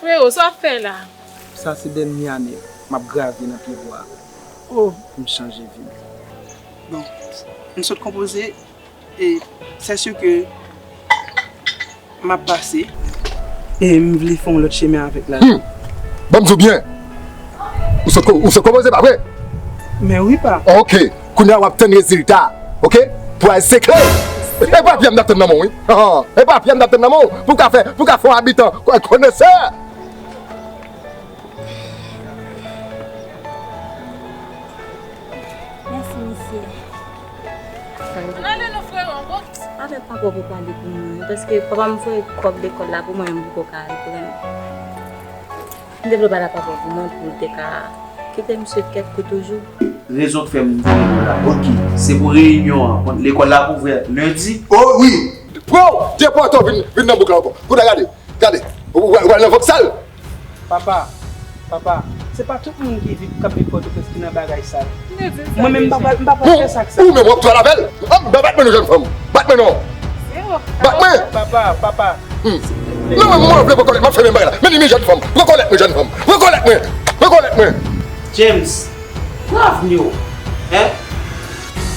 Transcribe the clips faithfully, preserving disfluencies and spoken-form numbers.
Frero, sa w ap fè la? Sa se dènye ane m ap gravye nan pye bwa oh. Pou m chanje vi m. Bon, m sot konpoze e sèche ke m ap pase e m vle fè yon lòt chemen avèk la. Hmm. Ban m di w byen. Ou sot konpoze, pa vre? Men wi, pa. Ok. Kounye a w ap tann rezilta, oke? Pou al sekle. E pa pye m t ap tann nan men w, wi. E pa pye m t ap tann nan men w. Pou w ka fè, pou w ka fè yon abitan konesè. Mèsi, mesye. Ann ale non, freron. Avèk papa w pou pale pou mwen, paske papa m voye kòb lekòl la pou mwen, m poko ka reprann. M te vle pale ak papa pou mwen pou l te ka kite misye kèt pou toujou. Rezon k fè m voye nou la. Ok, se pou reyinyon an. Lekòl la ap ouvè lendi. O wi! Bro, depi w vin, vin nan bouk la ankò. Kounye a gade, gade. Ou pral nan vòksal. Papa, papa, se pa tout moun ki viv, k ap viv Pòtoprens ki nan bagay sa yo. Mwen menm m pa pral, m pa pral fè sa ak sa. Ou menm w ap twal avè l? Bat mwen non, jèn fanm. Bat mwen non. Bat mwen. Papa, papa. Hmm. Non, mwen, mwen vle rekonèt, m ap fè menm bagay la. Men li, men jèn fanm. Rekonèt mwen, jèn fanm. Rekonèt mwen. Rekonèt mwen. James, nan avni w, en?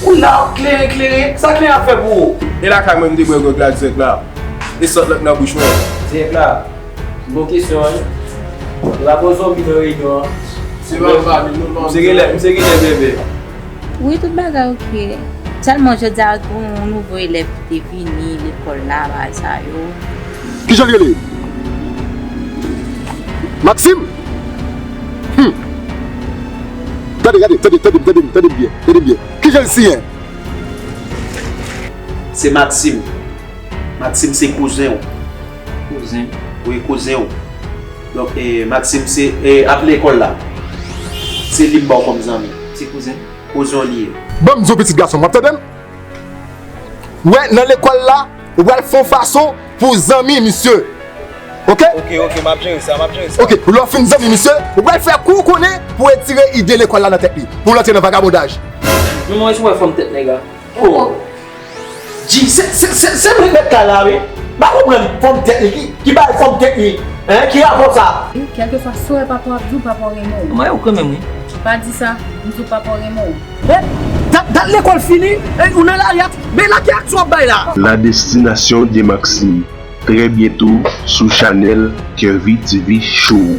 Ou la, w ap klere, klere. Sa klere ap fè pou ou? E lakay mwen, m te bwè gwèg la dirèk la. E sòt la k nan bouch mwen. Dirèk la. Bon kesyon, wi. Yo pa pran zonbi nan reyinyon an. Se pa m pa vin, non, non. M se genlè, m se genlè bebe. Wi, tout bagay oke. Sèlman, jodi a, gen yon nouvo elèv ki te vini lekòl la, bagay sa yo. Kijan l rele? Maxime? Hum. Gade, gade, tande, tande, tande, tande byen, tande byen. Kijan l siyen? Se Maxime. Maxime se kouzen w. Kouzen? Wi, kouzen w. Donk, e, Maxime se, e, ap lekòl la. Se li m ba w kòm zanmi. Se kouzen? Kouzen w li ye. Ban m di w pitit gason m, w ap tande m? Wè, nan lekòl la, ou pral fè yon fason pou w zanmi misye. Oke? Oke, oke, m ap jere sa, m ap jere sa. Oke, lè w fin zanmi misye, ou pral fè kou w konnen pou w retire ide lekòl la nan tèt li, pou l antre nan vagabondaj. Men mwen, si w wè fòm tèt nèg la. Oh! G, se, se, se, se mwen k mèt kay la, wi. M pa konprann fòm tèt li, ki, ki bagay fòm tèt li, en, ki rapò sa? Kèlkeswa sa w wè papa w ap di w, papa w renmen w. Mwen, ou renmen m, wi. Pa di sa, m di w papa w renmen w. Bon, dat, dat lekòl fini, e, ou nan lari a, men la ki aksyon w ap bay la? La destination de Maxime, très bientôt sou chanèl Kervy T V Show.